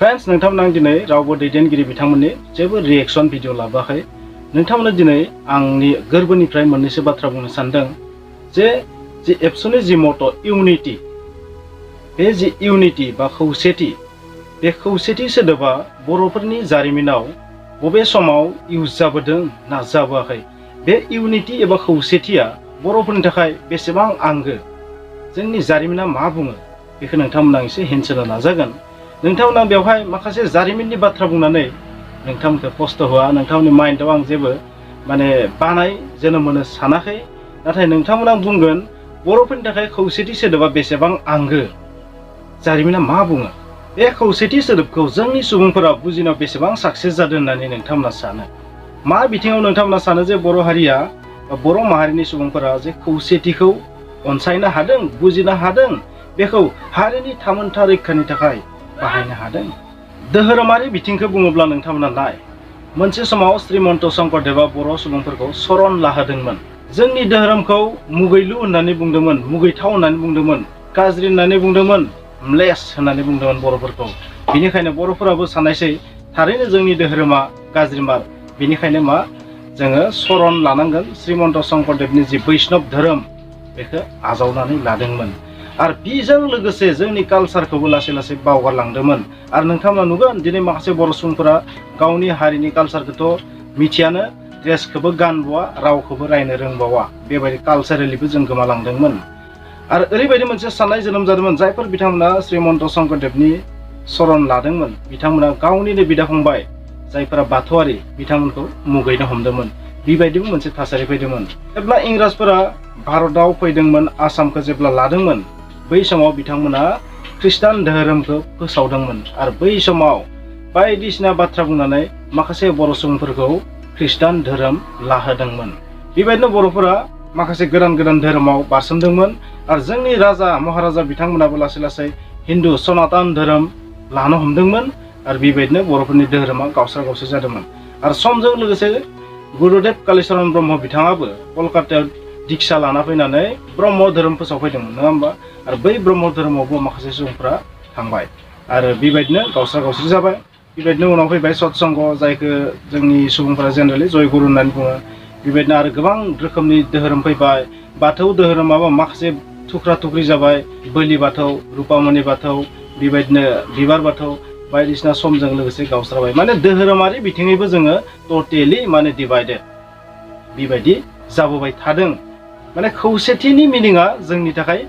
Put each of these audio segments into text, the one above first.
Friends नोंथांमोन दिनै रावबो दैदेनगिरि बिथांमोननि जेबो रिएक्शन भिडिअ लाबोआखै। नोंथांमोन दिनै आंनि गोरबोनिफ्राय मोननैसो बाथ्रा बुंनो सानदों जे एबसुनि जि मट' इउनिटि, बे जि इउनिटि बा खौसेथि, बे खौसेथि सोदोबा बर'फोरनि जारिमिनाव बबे समाव इउज जाबोदों ना जाबोआखै, बे इउनिटि एबा खौसेथिया बर'फोरनि थाखाय बेसेबां आंगो, जोंनि जारिमिना मा बुङो, बेखौ नोंथांमोना एसे हिन्ट होनो नाजागोन। नोंथांमोना बेवहाय माखासे जारिमिननि बाथ्रा बुंनानै नोंथांमोनखौ खस्थ' होआ, नोंथांमोननि माइन्डआव आं जेबो बानाय जोनोम होनो सानाखै। नाथाय नोंथांमोना बुंगोन बर'फोरनि थाखाय खौसेथि सोदोबा बेसेबां आंगो, जारिमिना मा बुङो, बे खौसेथि सोदोबखौ जोंनि सुबुंफोरा बुजिनायाव बेसेबां साक्सेस जादों होननानै नोंथांमोना सानो। मा बिथिङाव नोंथांमोना सानो जे बर' हारिया बर' माहारिनि सुबुंफोरा जे खौसेथिखौ अनसायनो हादों, बुजिनो हादों, बेखौ हारिनि थामोनथा रैखानि थाखाय बाहायनो हादों। धोरोमारि बिथिंखौ बुङोब्ला नोंथांमोना नाय, मोनसे समाव श्रीमन्त शंकरदेवा बर' सुबुंफोरखौ सरन लाहोदोंमोन। जोंनि धोरोमखौ मुगैलु होननानै बुंदोंमोन, मुगैथाव होननानै बुंदोंमोन, गाज्रि होननानै बुंदोंमोन, म्लेस होननानै बुंदोंमोन बर'फोरखौ। बेनिखायनो बर'फोराबो साननायसै थारैनो जोंनि धोरोमा गाज्रिमार, बेनिखायनो मा जोङो सरन लानांगोन, श्रीमन्त शंकरदेवनि जि बैष्णव धोरोम बेखौ आजावनानै लादोंमोन। आरो बेजों लोगोसे जोंनि कालचारखौबो लासै लासै बावगारलांदोंमोन। आरो नोंथांमोना नुगोन दिनै माखासे बर' सुबुंफोरा गावनि हारिनि कालचारखौथ' मिथियानो, ड्रेसखौबो गानबावा, रावखौबो रायनो रोंबावा, बेबायदि कालचारेलिबो जों गोमालांदोंमोन। आरो ओरैबायदि मोनसे साननाय जोनोम जादोंमोन, जायफोर बिथांमोना श्रीमन्त शंकरदेवनि सरन लादोंमोन बिथांमोना गावनिनो बिदा फंबाय जायफोरा बाथौआरि बिथांमोनखौ मुगैनो हमदोंमोन। बेबायदिबो मोनसे थासारि फैदोंमोन। जेब्ला इंराजफोरा भारताव फैदोंमोन, आसामखौ जेब्ला लादोंमोन, बै समाव बिथांमोना ख्रिस्टान धोरोमखौ फोसावदोंमोन। आरो बै समाव बायदिसिना बाथ्रा बुंनानै माखासे बर' सुबुंफोरखौ ख्रिस्टान धोरोम लाहोदोंमोन। बेबायदिनो बर'फोरा माखासे गोदान गोदान धोरोमाव बारसोमदोंमोन। आरो जोंनि राजा महाराजा बिथांमोनाबो लासै लासै हिन्दु सनातन धोरोम लानो हमदोंमोन। आरो बेबायदिनो बर'फोरनि धोरोमा गावस्रा गावस्रि जादोंमोन। आरो समजों लोगोसे गुरुदेव कालिचरन ब्रह्म बिथाङाबो कलकातायाव दीक्षा लाना फैनानै ब्रह्म धोरोम फोसावफैदोंमोन, नङा होमबा? आरो बै ब्रह्म धोरोमावबो माखासे सुबुंफ्रा थांबाय आरो बेबायदिनो गावस्रा गावस्रि जाबाय। बेबायदिनो उनाव फैबाय सत्संग, जायखौ जोंनि सुबुंफोरा जेनेरेलि जयगुरु होननानै बुङो। बेबायदिनो आरो गोबां रोखोमनि धोरोम फैबाय। बाथौ धोरोमाबो माखासे थुख्रा थुख्रि जाबाय, बोलि बाथौ, रुपामनि बाथौ, बेबायदिनो बिबार बाथौ, बायदिसिना समजों लोगोसे गावस्राबाय। माने धोरोमारि बिथिङैबो जोङो टटेलि डिभाइडेड बेबायदि जाबोबाय थादों। माने खौसेथिनि मिनिङा जोंनि थाखाय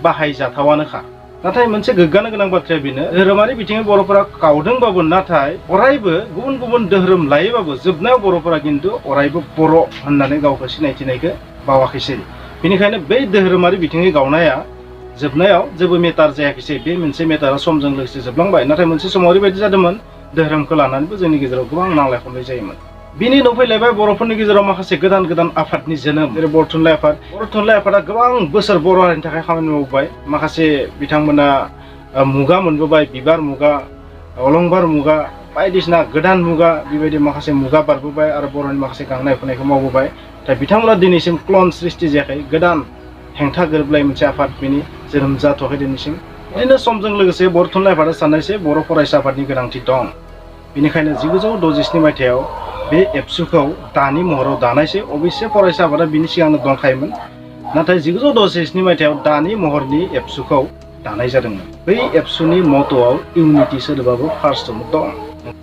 बाहायजाथावानोखा। नाथाय मोनसे गोग्गानो गोनां बाथ्राया बेनो, धोरोमारि बिथिङै बर'फोरा गावदोंबाबो, नाथाय अरायबो गुबुन गुबुन धोरोम लायोबाबो जोबनायाव बर'फोरा खिन्थु अरायबो बर' होननानै गावखौ सिनायथिनायखौ बावाखैसै। बेनिखायनो बै धोरोमारि बिथिङै गावनाया जोबनायाव जेबो मेटार जायाखैसै। बे मोनसे मेटारा समजों लोगोसे जोबलांबाय। नाथाय मोनसे समाव ओरैबायदि जादोंमोन, धोरोमखौ लानानैबो जोंनि गेजेराव गोबां नांलाय खमलाय जायोमोन। बिनि उनाव फैलायबाय बर'फोरनि गेजेराव माखासे गोदान गोदान आफादनि जोनोम, जेरै बर' थुनलाइ आफाद। बर' थुनलाइ आफादा गोबां बोसोर बर' हारिनि थाखाय खामानि मावबाय। माखासे बिथांमोना मुगा मोनबोबाय, बिबार मुगा, अलंबार मुगा, बायदिसिना गोदान मुगा, बेबायदि माखासे मुगा बारबोबाय आरो बर'नि माखासे गांनाय उखैनायखौ मावबोबाय। दा बिथांमोना दिनैसिम क्लन सृष्टि जायाखै, गोदान हेंथा गोरोबलाय मोनसे आफाद बेनि जोनोम जाथ'वाखै दिनैसिम। बिदिनो समजों लोगोसे बर' थुनलाइ आफादा साननायसै बर' फरायसा आफादनि गोनांथि दं। बेनिखायनो 1967 मायथाइयाव बे एबसुखौ दानि महराव दानायसै। अबयसे फरायसा आफादा बिनि सिगांनो दंखायोमोन, नाथाय 1967 मायथाइयाव दानि महरनि एबसुखौ दानाय जादोंमोन। बै एबसुनि मट'आव इउनिटि सोदोबाबो फार्स्टआवनो दं।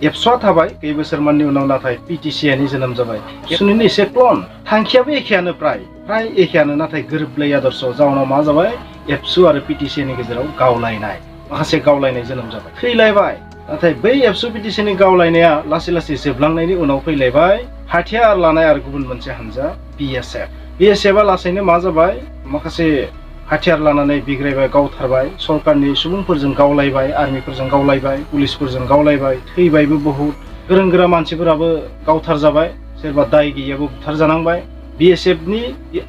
एबसुआ थाबाय कई बोसोरमाननि उनाव, नाथाय पिटिसिआनि जोनोम जाबाय। एबसुनिनो एसे क्लन, थांखियाबो एखेयानो, प्राय एखेयानो, नाथाय गोरोबलायै आदर्श। जाउनाव मा जाबाय, एबसु आरो पिटिसिनि गेजेराव गावलायनाय, माखासे गावलायनाय जोनोम जाबाय, थैलायबाय। नाथाय बै एबसु पिटिसिनि गावलायनाया लासै लासै जोबलांनायनि उनाव फैलायबाय हाथियार लानाय आरो गुबुन मोनसे हानजा बिएसएफ। बिएसएफआ लासैनो मा जाबाय, माखासे हाथियार लानानै बिग्रायबाय, गावथारबाय, सरकारनि सुबुंफोरजों गावलायबाय, आर्मिफोरजों गावलायबाय, पुलिसफोरजों गावलायबाय, थैबायबो बहुद, गोरों गोरा मानसिफोराबो गावथार जाबाय, सोरबा दाय गैयाबो बुथारजानांबाय। बिएसएफनि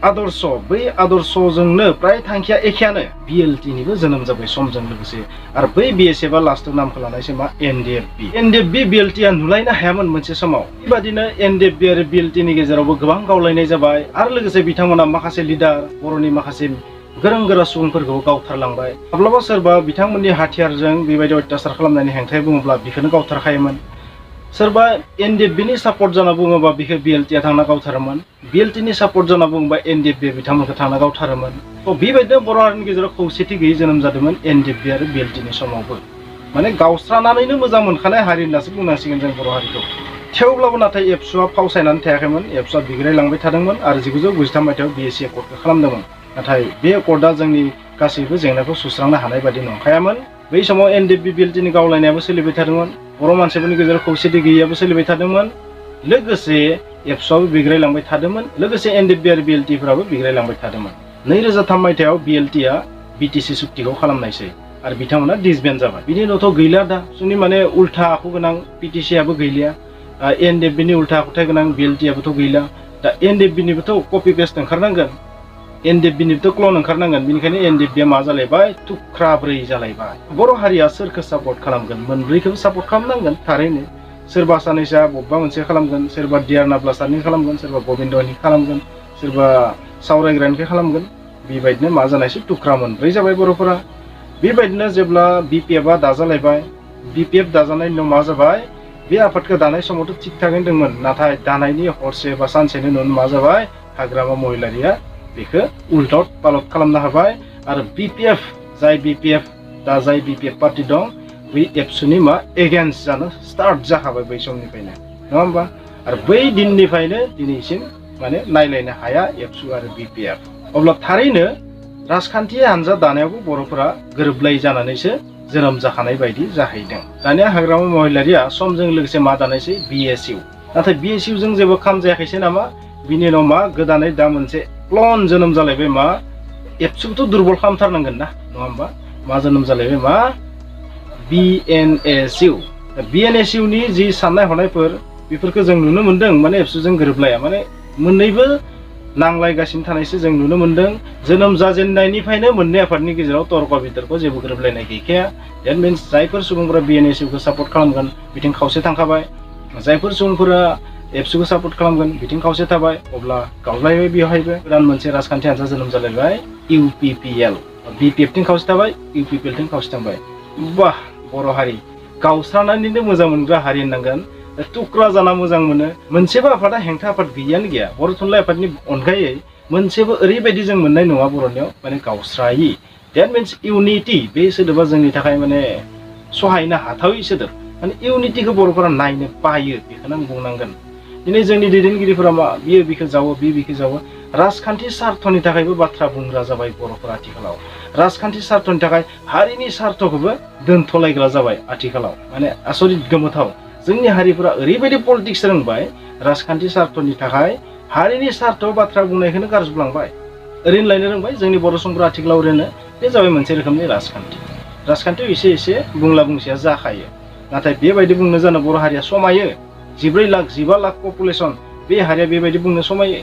आदर्श, बै आदर्शजोंनो प्राय थांखिया एखेयानो। बिएलटिनिबो जोनोम जाबाय समजों लोगोसे। आरो बै बिएसएफआ लास्टआव नामखौ लानायसै मा, एनडिएफबि। एनडिएफबि बिएलटिआ नुलायनो हायामोन मोनसे समाव। बेबादिनो एनडिएफबि आरो बिएलटिनि गेजेरावबो गोबां गावलायनाय जाबाय। आरो लोगोसे बिथांमोना माखासे लिडार, बर'नि माखासे गोरों गोरा सुबुंफोरखौ गावथारलांबाय माब्लाबा सोरबा बिथांमोननि हाथियारजों बेबायदि अत्याचार खालामनायनि हेंथायै बुङोब्ला बिखौनो गावथारखायोमोन सोरबा एनडिएफबिनि सापर्ट जाना बुङोबा बिखौ बिएलटिआ थांना गावथारोमोन बिएलटिनि सापर्ट जाना बुङोबा एनडिएफबि बिथांमोनखौ थांना गावथारोमोन बेबायदिनो बर' हारिनि गेजेराव खौसेथि गैयै जोनोम जादोंमोन एनडिएफबि आरो बिएलटिनि समावबो माने गावस्रानानैनो मोजां मोनखानाय हारि होननासो बुंनांसिगोन जों बर' हारिखौ थेवब्लाबो नाथाय एबसुआ फावसायनानै थायाखैमोन एबसुआ बिग्रायलांबाय थादोंमोन आरो 1993 मायथाइयाव बिएसि एकर्डखौ खालामदोंमोन नाथाय बे एकर्डआ जोंनि गासैबो जेंनाखौ सुस्रांनो हानाय बायदि नंखायामोन बै समाव एनडिएफबि बिएलटिनि गावलायनायाबो सोलिबाय थादोंमोन बर' मानसिफोरनि गेजेराव खौसेथि गैयैयाबो सोलिबाय थादोंमोन लोगोसे एबसुआबो बिग्रायलांबाय थादोंमोन लोगोसे एनडिएफबि आरो बिएलटिफोराबो बिग्रायलांबाय थादोंमोन 2003 मायथाइयाव बिएलटिआ बिटिसि सुक्तिखौ खालामनायसै आरो बिथांमोना डिसबेन्ड जाबाय बिनि उनावथ' गैला दा जोंनि माने उल्था आखु गोनां पिटिसिआबो गैलिया एनडिएफबिनि उल्था आखुथाय गोनां बिएलटिआबोथ' गैला दा एनडिएफबिनिबोथ' कपि पेस्ट ओंखारनांगोन एनडिएफबिनिबोथ' क्लन ओंखारनांगोन बेनिखायनो एनडिएफबिआ मा जालायबाय थुख्राब्रै जालायबाय बर' हारिया सोरखौ सापर्ट खालामगोन मोनब्रैखौबो सापर्ट खालामनांगोन थारैनो सोरबा सानैसोआ बबेबा मोनसे खालामगोन सोरबा डिआर नाब्लासारनि खालामगोन सोरबा गबिन्दनि खालामगोन सोरबा सावरायग्रानिखौ खालामगोन बेबायदिनो मा जानायसै थुख्रा मोनब्रै जाबाय बर'फोरा बेबायदिनो जेब्ला बिपिएफआ दाजालायबाय बिपिएफ दाजानायनि उनाव मा जाबाय बे आफादखौ दानाय समावथ' थिग थागैनो दंमोन नाथाय दानायनि हरसे बा सानसेनि उनाव मा जाबाय हाग्रामा महिलारिया बेखौ उल्टट पालट खालामनो हाबाय आरो बिपिएफ जाय बिपिएफ पार्टि दं बै एबसुनि मा एगेन्स्ट जानो स्टार्ट जाखाबाय बै समनिफ्रायनो नङा होमबा आरो बै दिननिफ्रायनो दिनैसिम माने नायलायनो हाया एबसु आरो बिपिएफ अब्ला थारैनो राजखान्थि हान्जा दानायावबो बर'फोरा गोरोबलायै जानानैसो जोनोम जाखानाय बायदि जाहैदों दानिया हाग्रामा महिलारिया समजों लोगोसे मा दानायसै बिएसइउ नाथाय बिएसइउजों जेबो खाम जायाखैसै नामा बिनि उनाव मा गोदानै दा मोनसे क्लन जोनोम जालायबाय मा एबसुखौथ' दुरबल खालामथारनांगोन ना नङा होमबा मा जोनोम जालायबाय मा बिएनएसइउ बिएनएसइउनि जि साननाय हनायफोर बेफोरखौ जों नुनो मोन्दों माने एबसुजों गोरोबलाया माने मोननैबो नांलायगासिनो थानायसो जों नुनो मोन्दों जोनोम जाजेननायनिफ्रायनो मोननै आफादनि गेजेराव तर्क बितर्क जेबो गोरोबलायनाय गैखाया देट मिन्स जायफोर सुबुंफोरा बिएनएसइउखौ सापर्ट खालामगोन बिथिं खावसे थांखाबाय जायफोर सुबुंफोरा एबसुखौ सापर्ट खालामगोन बिथिं खावसे थाबाय अब्ला गावलायबाय बेवहायबो गोदान मोनसे राजखान्थि हान्जा जोनोम जालायबाय इउपिपिएल बिपिएफथिं खावसे थाबाय इउपिपिएलथिं खावसे थांबाय बाह बर' हारि गावस्रानानैनो मोजां मोनग्रा हारि होननांगोन टुक्रा जाना मोजां मोनो मोनसेबो आफादा हेंथा आफाद गैयानो गैया बर' थुनलाइ आफादनि अनगायै मोनसेबो ओरैबायदि जों मोननाय नङा बर'नियाव माने गावस्रायि देट मिन्स इउनिटि बे सोदोबा जोंनि थाखाय माने सहायनो हाथावै सोदोब माने इउनिटिखौ बर'फोरा नायनो बायो बेखौनो आं बुंनांगोन दिनै जोंनि दैदेनगिरिफोरा मा बियो बिखौ जावो बिखौ जावो राजखान्थि सार्थनि थाखायबो बाथ्रा बुंग्रा जाबाय बर'फोरा आथिखालाव राजखान्थि सार्थनि थाखाय हारिनि सार्थखौबो दोनथ'लायग्रा जाबाय आथिखालाव माने आसरित गोमोथाव जोंनि हारिफोरा ओरैबायदि पलिटिक्स रोंबाय राजखान्थि सार्थनि थाखाय हारिनि सार्थ बाथ्रा बुंनायखौनो गारजोबलांबाय ओरैनो लायनो रोंबाय जोंनि बर' सुबुंफोरा आथिखालाव ओरैनो बे जाबाय मोनसे रोखोमनि राजखान्थियाव एसे एसे बुंला बुंसिया जाखायो नाथाय बेबायदि बुंनो जानो बर' हारिया समायो 14 लाख 15 लाख पपुलेसन बे हारिया बेबायदि बुंनो समायो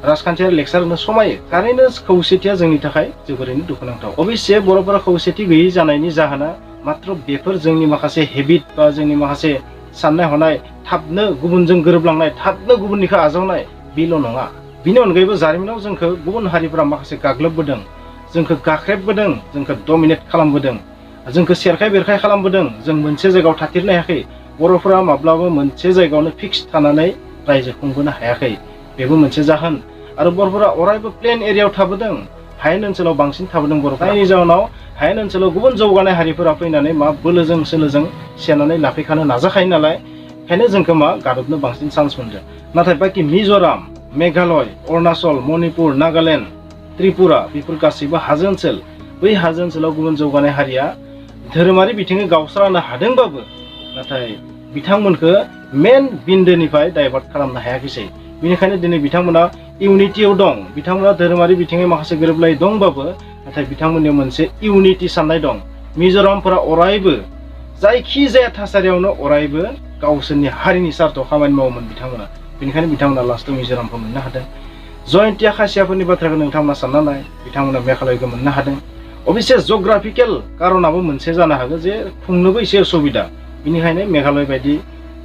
राजखान्थियारि लेक्सार होनो समायो थारैनो खौसेथिया जोंनि थाखाय जोबोरैनो दुखुनांथाव अबयसे बर'फोरा खौसेथि गैयै जानायनि जाहोना मात्र बेफोर जोंनि माखासे हेबिट बा जोंनि माखासे साननाय हनाय थाबनो गुबुनजों गोरोबलांनाय थाबनो गुबुननिखौ आजावनाय बेल' नङा बिनि अनगायैबो जारिमिनाव जोंखौ गुबुन हारिफोरा माखासे गाग्लोबबोदों जोंखौ गाख्रेबबोदों जोंखौ डमिनेट खालामबोदों जोंखौ सेरखाय बेरखाय खालामबोदों जों मोनसे जायगायाव थाथिरनो हायाखै बर'फोरा माब्लाबा मोनसे जायगायावनो फिक्स थानानै रायजो खुंबोनो हायाखै बेबो मोनसे जाहोन आरो बर'फोरा अरायबो प्लेन एरियायाव थाबोदों हायेन ओनसोलाव बांसिन थाबोदों बर'फोरा जायनि जाहोनाव हायेन ओनसोलाव गुबुन जौगानाय हारिफोरा फैनानै मा बोलोजों सोलोजों सेनानै लाफैखानो नाजाखायो नालाय ओंखायनो जोंखौ मा गादबनो बांसिन चान्स मोनदों नाथाय बाखि मिज'राम मेघालय अरुणाचल मणिपुर नागालेण्ड त्रिपुरा बेफोर गासैबो हाजो ओनसोल बै हाजो ओनसोलाव गुबुन जौगानाय हारिया धोरोमारि बिथिङै गावस्रानो हादोंबाबो नाथाय बिथांमोनखौ मेन बिन्दोनिफ्राय डाइभार्ट खालामनो हायाखैसै बेनिखायनो दिनै बिथांमोना इउनिटियाव दं बिथांमोना धोरोमारि बिथिङै माखासे गोरोबलायै दंबाबो नाथाय बिथांमोननियाव मोनसे इउनिटि साननाय दं मिज'रामफोरा अरायबो जायखि जाया थासारियावनो अरायबो गावसोरनि हारिनि सार्थआव खामानि मावोमोन बिथांमोना बेनिखायनो बिथांमोना लास्टआव मिज'रामखौ मोननो हादों जयन्तिया खासियाफोरनि बाथ्राखौ नोंथांमोना सानना नाय बिथांमोना मेघालयखौ मोननो हादों अबयसे जग्राफिकेल कारनाबो मोनसे जानो हागौ जे खुंनोबो एसे असुबिदा बेनिखायनो मेघालय बायदि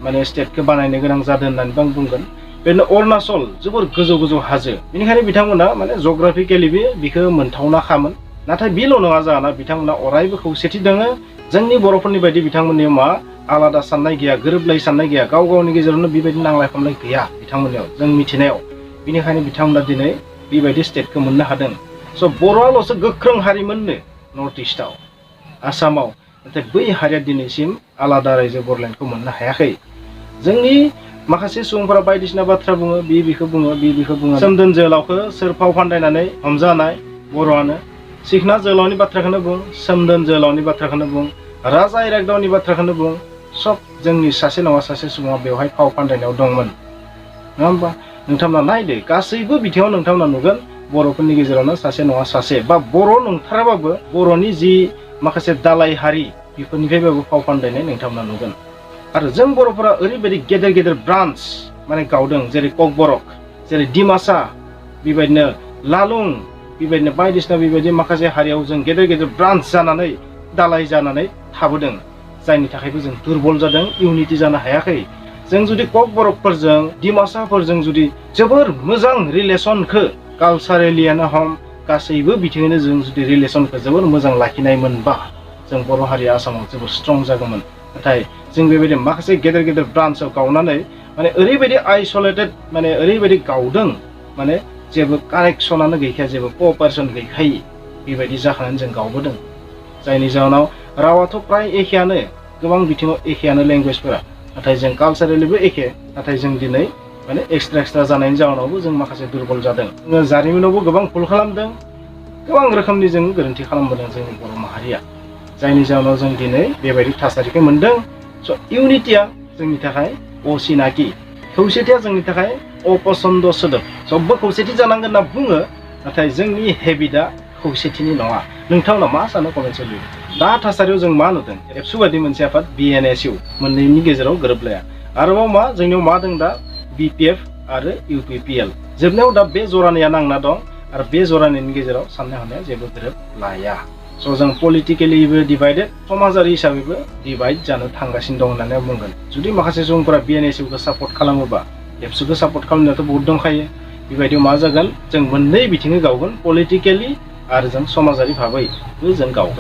माने स्टेटखौ बानायनो गोनां जादों होननानैबो आं बुंगोन बेनो अरुणाचल जोबोर गोजौ गोजौ हाजो बेनिखायनो बिथांमोना माने जग्राफिकेलिबो बिखौ मोनथावना खामोन नाथाय बेल' नङा जाना बिथांमोना अरायबो खौसेथि दोङो जोंनि बर'फोरनि बायदि बिथांमोननियाव मा आलादा साननाय गैया गोरोबलाय साननाय गैया गाव गावनि गेजेरावनो बेबायदि नांलाय खमलाय गैया बिथांमोननियाव जों मिथिनायाव बेनिखायनो बिथांमोना दिनै बेबायदि स्टेटखौ मोननो हादों स' बर'आल'सो गोख्रों हारिमोननो नर्थ इस्टआव आसामाव नाथाय बै हारिया दिनैसिम आलादा रायजो बरलेण्डखौ मोननो हायाखै जोंनि माखासे सुबुंफोरा बायदिसिना बाथ्रा बुङो बिखौ बुङो सोमदोन जोहोलावखौ सोर फाव फान्दायनानै हमजानाय बर'आनो सिखना जोहोलावनि बाथ्राखौनो बुं सोमदोन जोहोलावनि बाथ्राखौनो बुं राजा इरागदावनि बाथ्राखौनो बुं सब जोंनि सासे नङा सासे सुबुङा बेवहाय फाव फान्दायनायाव दंमोन नङा होमबा नोंथांमोना नायदो गासैबो बिथिङाव नोंथांमोना नुगोन बर'फोरनि गेजेरावनो सासे नङा सासे बा बर' नंथाराबाबो बर'नि जि माखासे दालाय हारि बेफोरनिफ्रायबाबो फाव फान्दायनाय नोंथांमोना नुगोन आरो जों बर'फोरा ओरैबायदि गेदेर गेदेर ब्रान्स माने गावदों जेरै ककबरक जेरै डिमासा बेबायदिनो लालुं बेबायदिनो बायदिसिना बेबायदि माखासे हारियाव जों गेदेर गेदेर ब्रान्स जानानै दालाय जानानै थाबोदों जायनि थाखायबो जों दुरबल जादों इउनिटि जानो हायाखै जों जुदि ककबरकफोरजों डिमासाफोरजों जुदि जोबोर मोजां रिलेसनखौ कालसारेलियानो हम गासैबो बिथिङैनो जों जुदि रिलेसनखौ जोबोर मोजां लाखिनायमोनबा जों बर' हारिया आसामाव जोबोर स्ट्रं जागौमोन नाथाय जों बेबायदि माखासे गेदेर गेदेर ब्रान्सआव गावनानै माने ओरैबायदि आइसोलेटेड माने ओरैबायदि गावदों माने जेबो कानेक्सनानो गैखाया जेबो कअपारेसन गैखायि बेबायदि जाखानानै जों गावबोदों जायनि जाहोनाव रावाथ' फ्राय एखेयानो गोबां बिथिङाव एखेयानो लेंगुवेजफोरा नाथाय जों कालसारेलिबो एखे नाथाय जों दिनै माने एक्सट्रा जानायनि जाहोनावबो जों माखासे दुरबल जादों जोङो जारिमिनावबो गोबां भुल खालामदों गोबां रोखोमनि जों गोरोन्थि खालामबोदों जोंनि बर' माहारिया जायनि जाहोनाव जों दिनै बेबायदि थासारिखौ मोनदों स' इउनिटिया जोंनि थाखाय असिनाखि खौसेथिया जोंनि थाखाय अपसन्द सोदोब सबबो खौसेथि जानांगोन होनना बुङो नाथाय जोंनि हेबिटआ खौसेथिनि नङा नोंथांमोना मा सानो कमेन्ट लिरो दा थासारियाव जों मा नुदों एबसु बायदि मोनसे आफाद BNSU मोननैनि गेजेराव गोरोबलाया आरोबाव मा जोंनियाव मा दं दा BPF आरो UPPL जोबनायाव दा बे जरानिया नांना दं आरो बे जरानिनि गेजेराव साननाय हनाया जेबो गोरोबलाया स' जों पलिटिकेलिबो डिभाइडेड समाजारि हिसाबैबो डिभाइड जानो थांगासिनो दं होननानै बुंगोन जुदि माखासे सुबुंफोरा BNSUखौ सापर्ट खालामोबा एबसुखौ सापर्ट खालामनायाथ' बहुद दंखायो बेबायदियाव मा जागोन जों मोननै बिथिङै गावगोन पलिटिकेलि आरो जों समाजारि भाबैबो जों गावगोन